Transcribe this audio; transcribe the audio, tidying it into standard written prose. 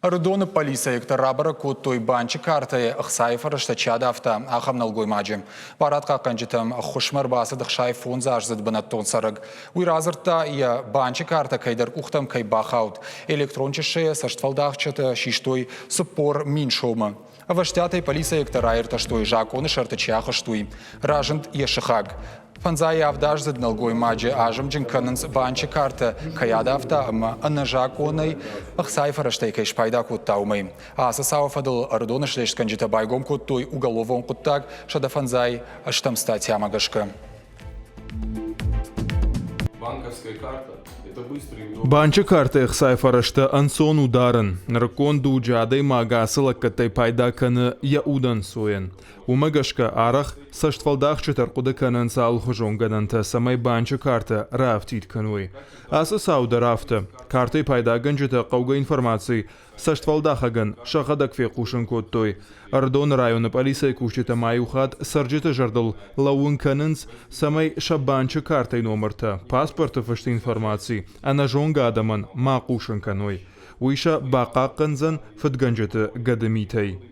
Ӕрыдоны пъӕлицӕйӕгтӕ рабӕрӕг кодтой, банчы картӕйӕ ӕхцайы фӕрӕзтӕ чи адавта, ахӕм нӕлгоймаджы. Барадхъахъхъӕнджытӕм ӕххуысмӕ ӕрбацыд 65-аздзыд бынӕттон цӕрӕг. Уый радзырдта, йӕ банчы картӕ кӕйдӕр къухтӕм кӕй бахауд. Электрон чыссӕйӕ цӕстфӕлдахджытӕ систой 40 000 сомы. Ӕвӕстиатӕй пъӕлицӕйӕгтӕ раиртӕстой, закъоны сӕрты чи ахызт, уый. Разынд йӕ сыхаг. Фӕндзай авдаздзыд нӕлгоймаджы азымджын кӕнынц банчы картӕ кӕй адавта ӕмӕ ӕнӕзакъонӕй ӕхцайы фӕрӕзтӕй кӕй спайда кодта, уымӕй. Ацы цауы фӕдыл Ӕрыдоны слестгӕнджытӕ байгом кодтой уголовон хъуыддаг 158 статьямӕ гӕсгӕ. Банчы картӕ ӕхцайы фӕрӕзтӕ ӕнцон у дарын. Нырыккон дуджы адӕймаг ацы лӕггӕдтӕй пайда кӕны йӕ удӕнцойӕн. Уымӕ гӕсгӕ арӕх цӕстфӕлдахджытӕ ӕрхъуыды кӕнынц алыхуызон гӕнӕнтӕ, цӕмӕй банчы картӕ раафтид кӕной. Ацы цау дӕр афтӕ. Картӕй пайдагӕнджытӕ хъӕугӕ информаци цӕстфӕлдахӕгӕн сӕхӕдӕг фехъусын кодтой. Ӕрыдоны районы пъӕлицӕйы кусджытӕ ма иу хатт цӕрджыты зӕрдыл лӕууын кӕнынц, цӕмӕй сӕ банчы картӕйы номыртӕ, паспорты фыст информаци ӕнӕзонгӕ адӕмӕн ма хъусын кӕной. Уый сӕ бахъахъхъӕндзӕн фыдгӕнджыты гӕдымитӕй.